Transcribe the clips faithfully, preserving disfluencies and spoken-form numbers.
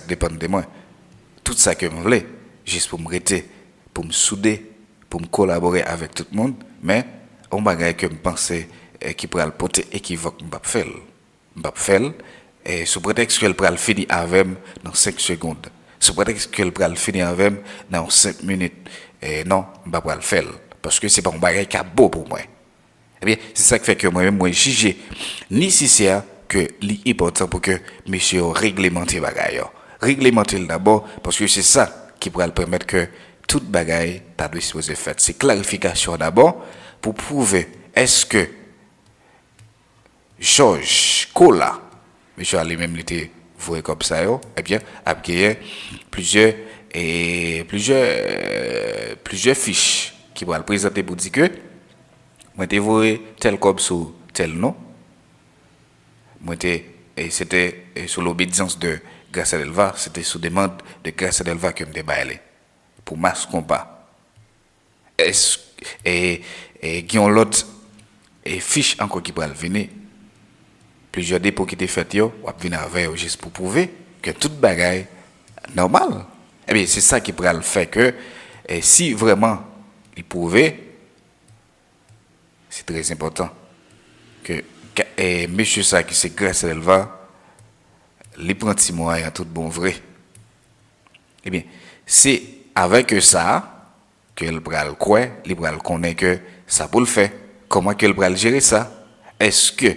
depann de mwen. Tout sa ke m vle, jis pou m rete, pou m soude, pou m kolabore avèk tout moun, men yon bagay ke m panse, eh, ki pral pote ekivòk, m p ap fè l. M p ap fè l, eh, sou pretèks ke l pral fini avè m nan senk segonn. Sou pretèks ke l pral fini avè m nan yon senk minit. Eh, non, m pa pral fè l. Paske se pa yon bagay k ap bon pou mwen. Ebyen, se sa k fè ke mwen menm, mwen jije nesesè ke li enpòtan pou ke mesye yo reglemante bagay yo. Reglemante l dabò, paske se sa ki pral pèmèt ke tout bagay ta dwe sipoze fèt. Se klarifikasyon dabò pou pwouve èske Jòj Kola, mesye a li menm li te voye kòb sa yo, ebyen, ap genyen plizyè, e, plizyè, plizyè fich ki pral prezante pou di ke mwen te voye tèl kòb sou tèl non. Mwen te, e se te, e sou lobedyans de Gracia Delva, se te sou demann de Gracia Delva ke m te bay li pou Mass Konpa. Èske, e, e, gen yon lòt, e, fich ankò ki pral vini? Plizyè depo ki te fèt yo, w ap vin avè yo jis pou pwouve ke tout bagay nòmal. Ebyen, se sa ki pral fè ke, e, si vrèman li pwouve, se trè enpòtan ke, ke, e, mesye sa ki se Gracia Delva, li pran ti mwa an tout bon vre. Ebyen, se avèk sa ke l pral kwè, li pral konnen ke sa pou l fè. Kòman ke l pral jere sa? Èske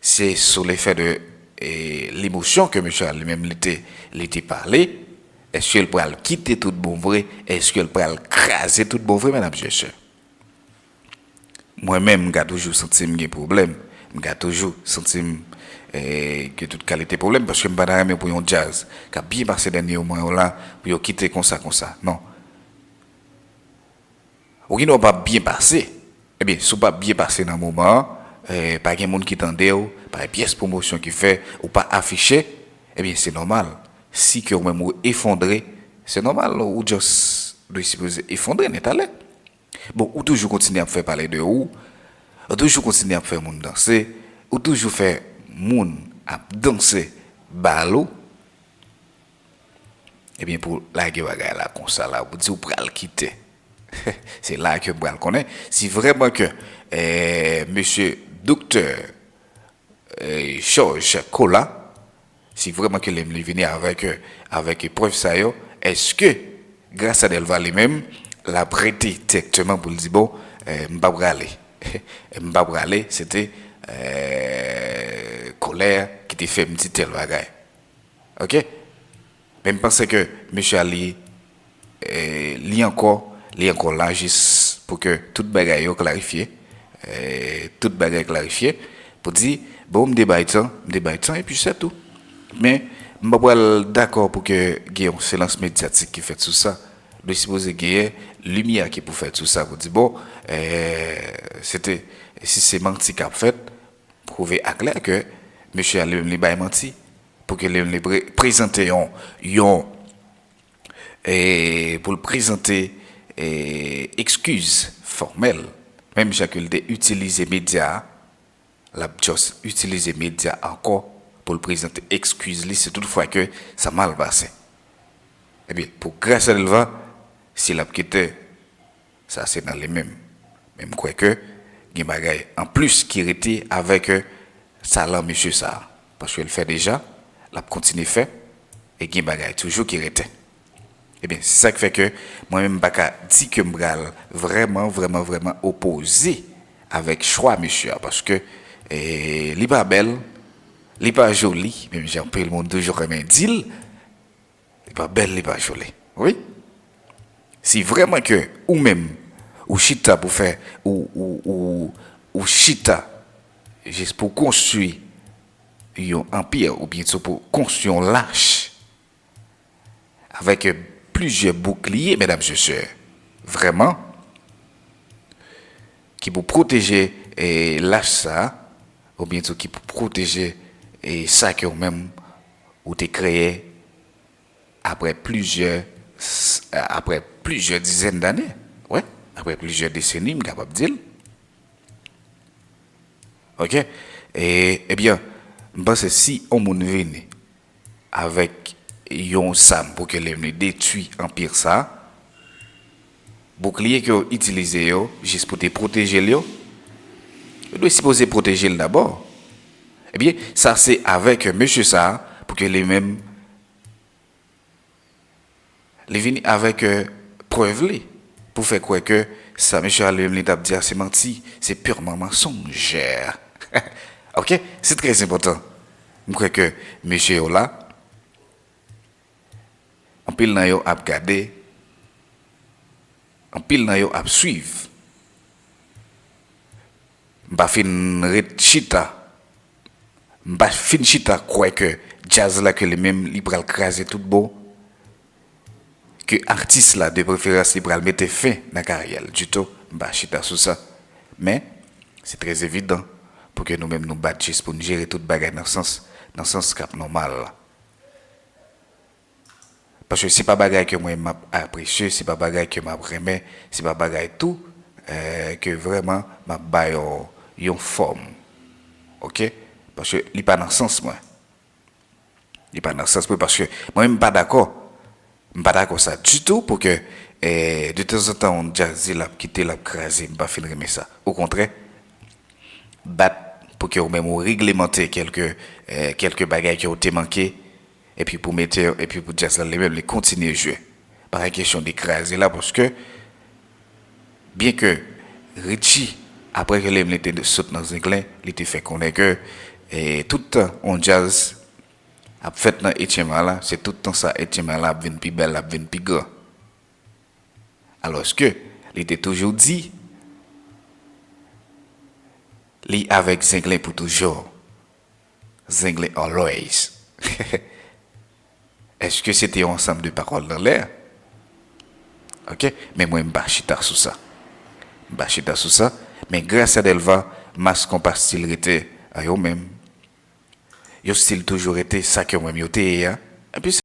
se sou lefè de, e, lemosyon ke mesye a li menm li te, li te pale? Èske l pral kite tout bon vre? Èske l pral kraze tout bon vre, medam, mesye? Mwen menm, m ka toujou santi m gen pwoblèm. M ka toujou santi m, eh, gen tout kalite pwoblèm, paske m pa ta renmen pou yon djaz k ap byen pase dènye moman yo la, pou yo kite konsa, konsa. Non. Ou gen dwa p ap byen pase. Ebyen, si w p ap byen pase nan moman an, eh, pa gen moun ki tande w, pa gen pyès pwomosyon ki fè, ou pa afiche, ebyen, se nòmal. Si ke ou menm ou efondre, se nòmal, ou just dwe sipoze efondre nètalè. Bon, ou toujou kontinye ap fè pale de ou, ou toujou kontinye ap fè moun danse, ou toujou fè moun ap danse bal ou, ebyen, pou lage bagay la konsa la, pou di ou pral kite. Se la ke m pral konnen si vrèman ke, eh, mesye doktè, eh, Georges Kola, si vrèman ke li vini avèk, eh, avèk eprèv sa yo, èske Gracia Delva li menm, l ap rete dirèkteman pou l di, bon, eh, m pa prale. M pa prale, se te, eh, kòlè ki te fè m di tèl bagay. Oke? Men m panse ke mesye a li, eh, li ankò, li ankò la jis pou ke tout bagay yo klarifye, eh, tout bagay klarifye, pou di, bon, m te bay tan, m te bay tan, epi se tou. Men, m pa pral dakò pou ke gen yon silans medyatik ki fèt sou sa. Li sipoze genyen limyè ki pou fèt sou sa, pou di, bon, eh, se te, si se manti k ap fèt, pwouve aklè ke mesye a li menm li bay manti, pou ke li menm li pre-, prezante yon, yon, e pou l prezante, e, ekskiz fòmèl, menm jan ke l te itilize medya a, l ap just itilize medya ankò pou l prezante ekskiz li si tout fwa ke sa mal pase. Ebyen, pou Gracia Delva, si l ap kite, sa se nan li menm. Men m kwè ke gen bagay anplis ki rete avèk, eh, talan mesye sa a. Paske l fè deja, l ap kontinye fè, e gen bagay toujou ki rete. Ebyen, se sa k fè ke mwen menm m pa ka di ke m pral vrèman, vrèman, vrèman opoze avèk chwa mesye a. Paske, eh, li pa bèl, li pa joli, menm jan anpil moun toujou renmen di l. Li pa bèl, li pa joli. Wi. Si vrèman ke ou menm, ou chita pou fè, ou, ou, ou, ou chita jis pou konstwi yon anpi, oubyen tou pou konstwi yon lach avèk plizyè boukliye, medam, mesye, vrèman, ki pou pwoteje, eh, lach sa, oubyen tou ki pou pwoteje, eh, sa ke ou menm ou te kreye apre plizyè, s-, apre plizyè dizèn dane. Wi, apre plizyè deseni, m kapab di l. Oke? E, ebyen, m panse si yon moun vini avèk yon zam pou ke l menm li detwi anpir sa, boukliye ke yo itilize yo jis pou te pwoteje l yo, yo dwe sipoze pwoteje l dabò. Ebyen, sa se avèk mesye sa a pou ke li menm, li vini avèk, eh, prèv li pou fè kwè ke sa mesye a li menm li t ap di a se manti, se purement mensonge. Ok? Se trè enpòtan. M kwè ke mesye yo la, anpil nan yo ap gade, anpil nan yo ap swiv. M pa fin ret chita. M pa fin chita kwè ke djaz la ke li menm li pral kraze tout bon. Ke atis la de preferans li pral mete fen nan karyè l ditou. M pa chita sou sa. Men, se trè evidan pou ke nou menm nou bat jis pou n jere tout bagay nan sans, nan sans k ap nòmal la. Paske se pa bagay ke mwen m ap apresye, se pa bagay ke m ap renmen, se pa bagay tou, eh, ke vrèman m ap ba yon, yon fòm. Ok? Paske li pa nan sans mwen. Li pa nan sans mwen, paske mwen menm m pa dakò. M pa dakò sa ditou pou ke, eh, de tanzantan yon djaz di l ap kite, l ap kraze, m pa fin renmen sa. Okontrè, bat pou ke ou menm ou reglemante kèlke, eh, kèlke bagay ke ou te manke, epi pou mete yo, epi pou djaz la li menm li kontinye jwe. Pa gen kesyon de kraze la, paske byen ke Richie, apre ke li menm li te sot nan Zenglen, li te fè konnen ke, eh, tout tan yon djaz ap fèt nan H M A la, se tout tan sa H M A la ap vin pi bèl, ap vin pi gran. Alòske li te toujou di, li avèk Zenglen pou toujou. Zenglen always. Èske se te yon ansanm de pawòl nan lè? Ok, men mwen m pa chita sou sa. M pa chita sou sa, men Gracia Delva, mas konpa still rete a yo menm. Yo still toujou rete sa ke mwen yo te ye a. Epi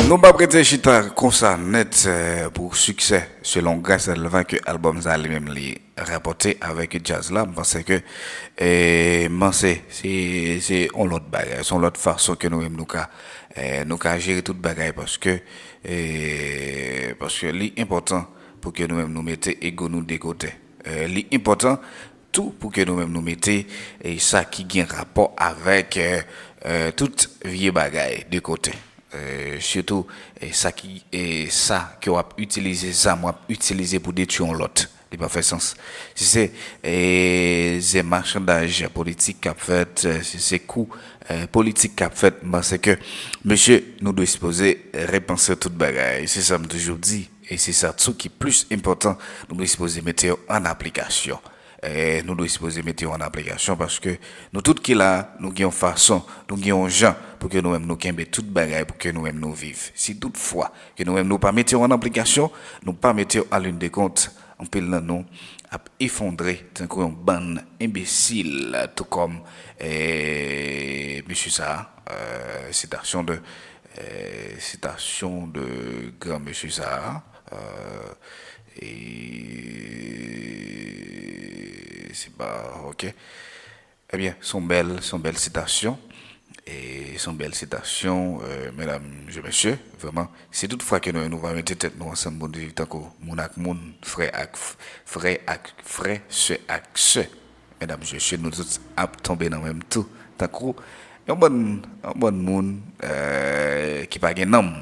Nou p ap rete chita konsa nèt, eh, pou siksè selon Gracia Delva ke albòm sa li menm li rapòte avèk djaz la. M panse ke, eh, m panse se, se yon lòt bagay, se yon lòt fason ke nou menm nou ka, eh, nou ka jere tout bagay paske, eh, paske li enpòtan pou ke nou menm nou mete ego nou de kote. Eh, li enpòtan tou pou ke nou menm nou mete e sa ki gen rapò avèk e, e, tout vye bagay de kote. E, sitou e, sa ki e, sa ke w ap itilize, zam w ap itilize pou detwi yon lòt. Li pa fè sans. Si se e, se machandaj politik k ap fèt, e, si se kou e, politik k ap fèt, m panse ke, mesye, nou dwe sipoze repanse tout bagay. Se sa m toujou di. E se sa tou ki plis enpòtan, nou dwe sipoze mete yo an aplikasyon. E, nou dwe sipoze mete yo an aplikasyon paske nou tout ki la, nou gen yon fason, nou gen yon jan pou ke nou menm nou kenbe tout bagay, pou ke nou menm nou viv. Si tout fwa ke nou menm nou pa mete yo an aplikasyon, nou pa mete yo a ligne de compte, anpil nan nou ap efondre tankou yon bann enbesil, tou kòm e, mesye sa a, e, sitasyon de e, sitasyon de gran mesye sa a, e, e se pa, ok. Ebyen, se yon bèl, se yon bèl sitasyon. E se yon bèl sitasyon, e, medam e mesye, vrèman, si tout fwa ke nou, nou pa mete tèt nou ansanm pou nou viv tankou moun ak moun, frè ak f- frè ak frè, sè ak sè, medam e mesye, nou tout ap tonbe nan menm tou, tankou yon bann, yon bann moun e, ki pa gen nanm.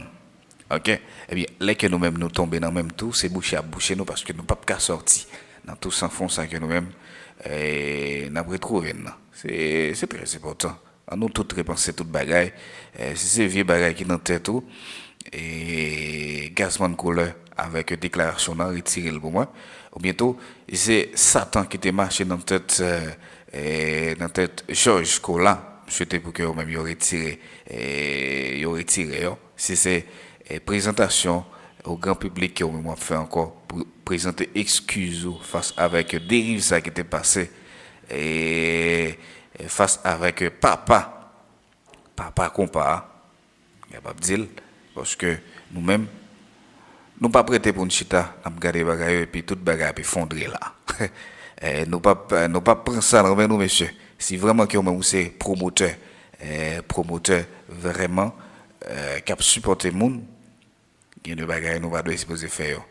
Ok? Ebyen, lè ke nou menm nou tonbe nan menm tou, se bouche ap bouche nou paske nou p ap ka sòti nan tou san fon sa ke nou menm e, n ap retwouve n nan. Se, se trè enpòtan. An nou tout repanse tout bagay. E, si se vye bagay ki nan tèt ou, e, gazman koulè avèk deklarasyon nan, retire l pou mwen. Oubyen tou, si se Satan ki te mache nan tèt, e, e, nan tèt Jòj Kola, m swete pou ke yo menm yo retire, e, yo retire yo. Si se e, prezantasyon o gran piblik ke ou menm w ap fè ankò pou prezante ekskiz ou fas avèk deriv sa ki te pase, e, e fas avèk papa, papa konpa a, m kapab di l, paske nou menm, nou pa prete pou n chita, n ap gade bagay yo, epi tout bagay ap efondre la. E, nou p ap, nou p ap pran sa nan men nou, mesye. Si vrèman ke ou menm ou se pwomotè, e, pwomotè vrèman, e, k ap sipòte moun, gen de bagay nou pa dwe sipoze fè yo.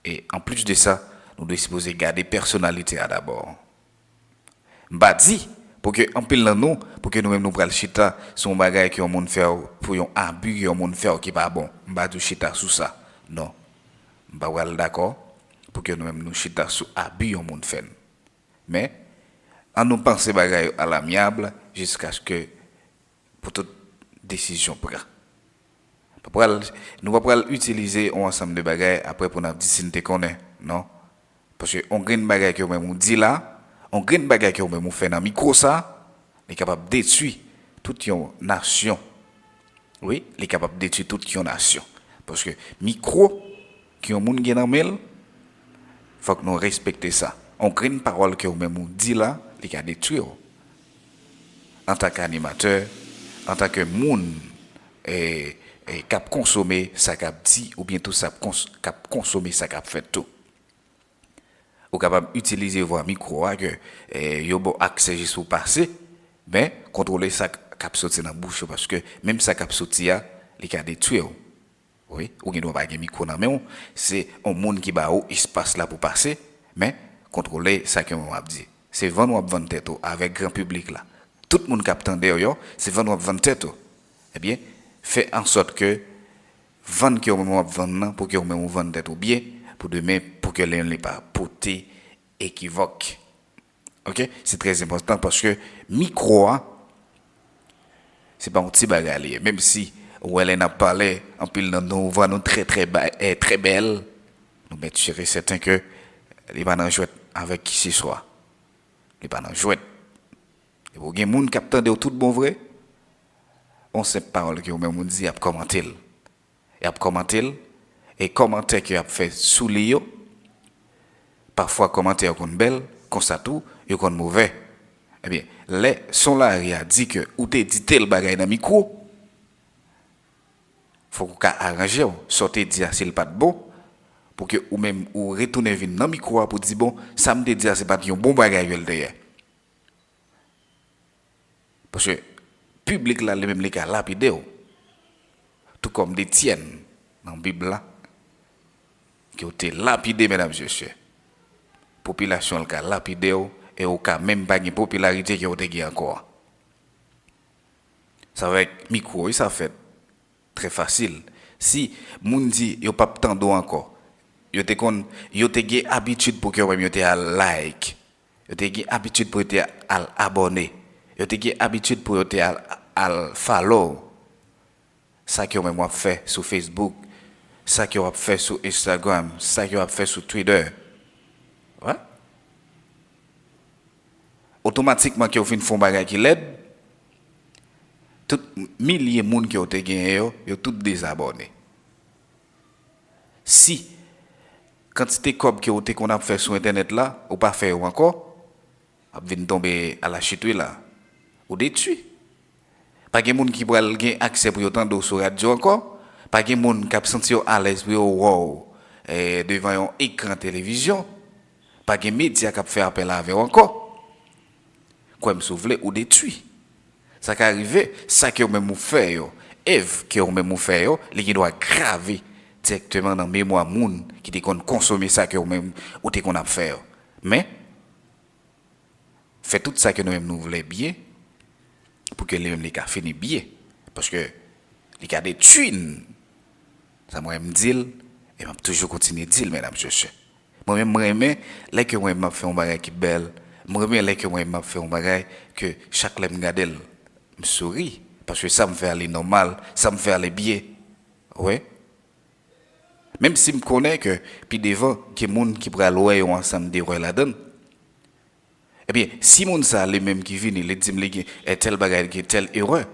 E anplis de sa, nou dwe sipoze gade pèsonalite a dabò. M pa di pou ke anpil nan nou, pou ke nou menm nou pral chita sou yon bagay ke yon moun fè w, pou yon abi ke yon moun fè w ki pa bon. M pa di w chita sou sa. Non. M pa pral dakò pou ke nou menm nou chita sou abi yon moun fè n. Men, an nou panse bagay yo alamyab jiskaske pou tout desizyon pran. Pa pral, nou pa pral itilize yon ansanm de bagay apre pou n ap di si n te konnen, non. Paske yon grenn bagay ke ou menm ou di la, yon grenn bagay ke ou menm ou fè nan mikwo sa, li kapab detwi tout yon nasyon. Wi, li kapab detwi tout yon nasyon. Paske mikwo ke yon moun gen nan men l, fòk nou respekte sa. Yon grenn pawòl ke ou menm ou di la, li ka detwi w. Antanke animatè, antanke moun e, e, k ap konsome sa k ap di, oubyen tou sa k ap kons- k ap konsome sa k ap fèt tou. Ou kapab itilize vwa mikwo a ke e, yo ba w aksè jis pou pase, men kontwole sa k ap soti nan bouch ou, paske menm sa k ap soti a, li ka detwi w. Wi, ou gen dwa pa gen mikwo nan men w, se yon moun ki ba ou espas la pou pase, men kontwole sa ke w ap di. Se vann w ap vann tèt ou avèk gran piblik la. Tout moun k ap tande w yo, se vann w ap vann tèt ou. Ebyen, fè ansòt ke vann ke w menm w ap vann nan, pou ke w menm ou vann tèt ou byen, pou demen, pou ke li pa pote ekivòk. Ok? Se trè enpòtan paske mikwo a, se pa yon ti bagay li ye. Menm si ou wè lè n ap pale, anpil nan nou vwa nou trè, trè, ba- e, trè bèl, nou mèt sire sèten ke li pa nan jwèt avèk kisiswa. Li pa nan jwèt. Epi w gen moun k ap tande w tout bon vre, yon senp pawòl ke ou menm ou di, y ap kòmante l. Y ap kòmante l, e kòmantè ke y ap fè sou li yo, pafwa kòmantè yo konn bèl, konsa tou, yo konn movè. Ebyen, lè son lari a di ke ou te di tèl bagay nan mikwo, fòk ou ka aranje w, sa w te di a, si l pa t bon, pou ke ou menm ou retounen vin nan mikwo a pou di, bon, sa m te di a, se pa t yon bon bagay ke l te ye. Paske piblik la, li menm, li ka lapide w. Tou kòm Etyèn nan Bib la, ke w te lapide, medam e mesye. popilasyon an ka lapide w, e ou ka menm pa gen popilarite ke w te gen ankò a. Se avèk mikwo wi sa fèt. Trè fasil. Si moun di yo p ap tande w ankò, yo te konn, yo te gen abitid pou ke yo menm yo te al like. Yo te gen abitid pou yo te al abòne. Yo te gen abitid pou yo te al, al follow. Sa ke w menm w ap fè sou Facebook, sa ke w ap fè sou Instagram, sa ke w ap fè sou Twitter. Wè? Otomatikman ke w fin fè yon bagay ki lèd, tout milye moun ke w te genyen yo, yo tout dezabòne. Si kantite kòb ke w te konn ap fè sou entènèt la, ou pa fè yo ankò, w ap vin tonbe alachit wi la. Ou detwi. Pa gen moun ki pral gen aksè pou yo tande w sou radyo ankò. Pa gen moun k ap santi yo alèz pou yo wè w, eh, devan yon ekran televizyon. Pa gen medya k ap fè apèl avè w ankò. Kwè m si w vle, ou detwi. Sa ka rive, sa ke w menm ou fè yo, èv ke w menm ou fè yo, li gen dwa grave dirèkteman nan memwa moun ki te konn konsome sa ke w menm ou te konn ap fè yo. Men, fè tout sa ke nou menm nou vle byen, pou ke li menm li ka fini byen. Paske li ka detwi n. Sa mwen menm m di l, e m ap toujou kontinye di l, medam, mesye. Mwen menm, mwen renmen lè ke mwen menm m ap fè yon bagay ki bèl. Mwen renmen lè ke mwen menm m ap fè yon bagay ke chak lè m gade l, m souri. Paske sa m fè a li nòmal, sa m fè a li byen. Wi. Menm si m konnen ke pi devan, gen moun ki pral wè yon ansanm de erè ladan l. Ebyen, si moun sa a li menm ki vini, li di m li gen, eh, tèl bagay, li gen tèl erè,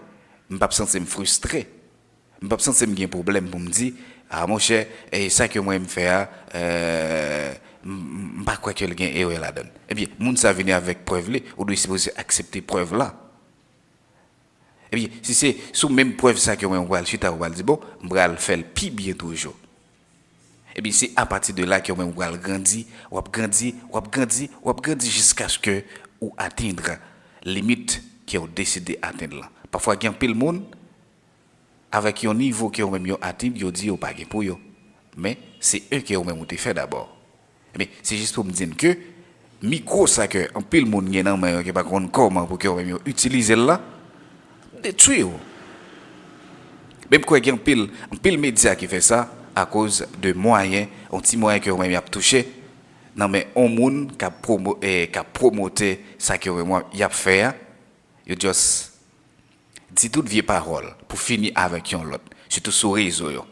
m p ap santi m fristre. M p ap santi m gen pwoblèm pou m di, a, monchè, eh, sa ke mwen m fè a, eh, m, m, m pa kwè ke l gen erè ladan l. Ebyen, moun sa a vini avèk prèv li, ou dwe sipoze aksepte prèv la. Ebyen, si se sou menm prèv sa ke mwen m pral chita, ou pral di, bon, m pral fè l pi byen toujou. Ebyen, se apati de la ke ou menm ou pral grandi, w ap grandi, w ap grandi, w ap grandi jiskaske ou atenn limit ke ou deside atenn lan. Pafwa, gen anpil moun, avèk yon nivo ke ou menm yo atenn, yo di yo pa gen pou yo. Men, se e ke ou menm ou te fè dabò. Ebyen, se jis pou m di n ke mikwo sa ke anpil moun gen nan men yo, ke pa konn kòman pou ke yo menm yo itilize l la, detwi yo. Men m kwè gen anpil, anpil medya ki fè sa akoz de mwayen, yon ti mwayen ke yo menm y ap touche nan men yon moun k ap pwomo-, eh, k ap pwomote sa ke yo menm y ap fè a. Yo just di tout vye pawòl pou fini avèk yon lòt, sitou sou rezo yo.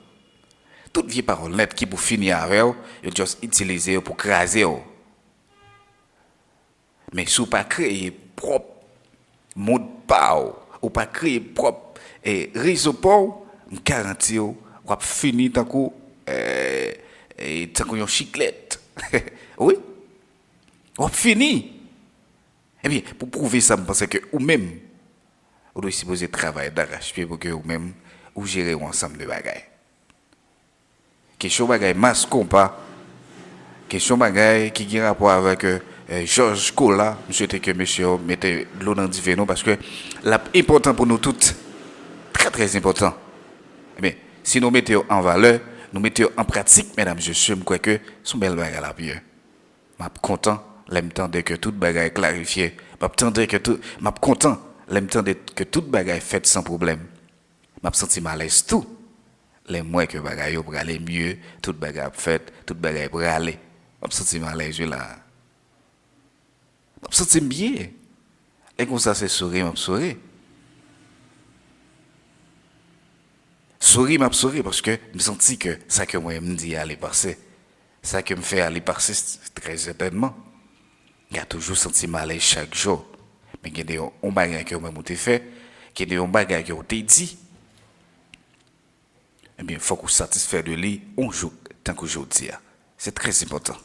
Tout vye pawòl nèt ki pou fini avè w, yo just itilize yo pou kraze w. Men si w pa kreye pwòp mond pa w, ou pa kreye pwòp, eh, rezo pa w, m garanti w, w ap fini tankou, eh, eh, tankou yon chiklèt. Wi. W ap fini. Ebyen, pou pwouve sa, m panse ke ou menm, ou dwe sipoze travay darachpye pou ke ou menm, ou jere yon ansanm de bagay. Kesyon bagay mas konpa, kesyon bagay ki gen rapò avèk, eh, Jòj Kola, m swete ke mesye yo mete dlo nan dife nou, paske l ap enpòtan pou nou tout. Trè, trè enpòtan. Ebyen, si nou mete yo an valè, nou mete yo an pratik, medam, mesye, m kwè ke se yon bèl bagay l ap ye. M ap kontan lè m tande ke tout bagay klarifye. M ap tande ke tout, m ap kontan lè m tande ke tout bagay fèt san pwoblèm. M ap santi m alèz tou. Lè m wè ke bagay yo prale mye, tout bagay ap fèt, tout bagay prale. M ap santi m alèz wi la. M ap santi m byen. Lè konsa se souri m ap souri. Souri m ap souri paske m santi ke sa ke mwen m di a li pase. Sa ke m fè a li pase, trè sètènman. M ka toujou santi m alèz chak jou. Men gen de yon, yon bagay ke ou menm ou te fè, gen de yon bagay ke ou te di. Ebyen, fòk ou satisfè de li yon jou tankou jodi a. Se trè enpòtan.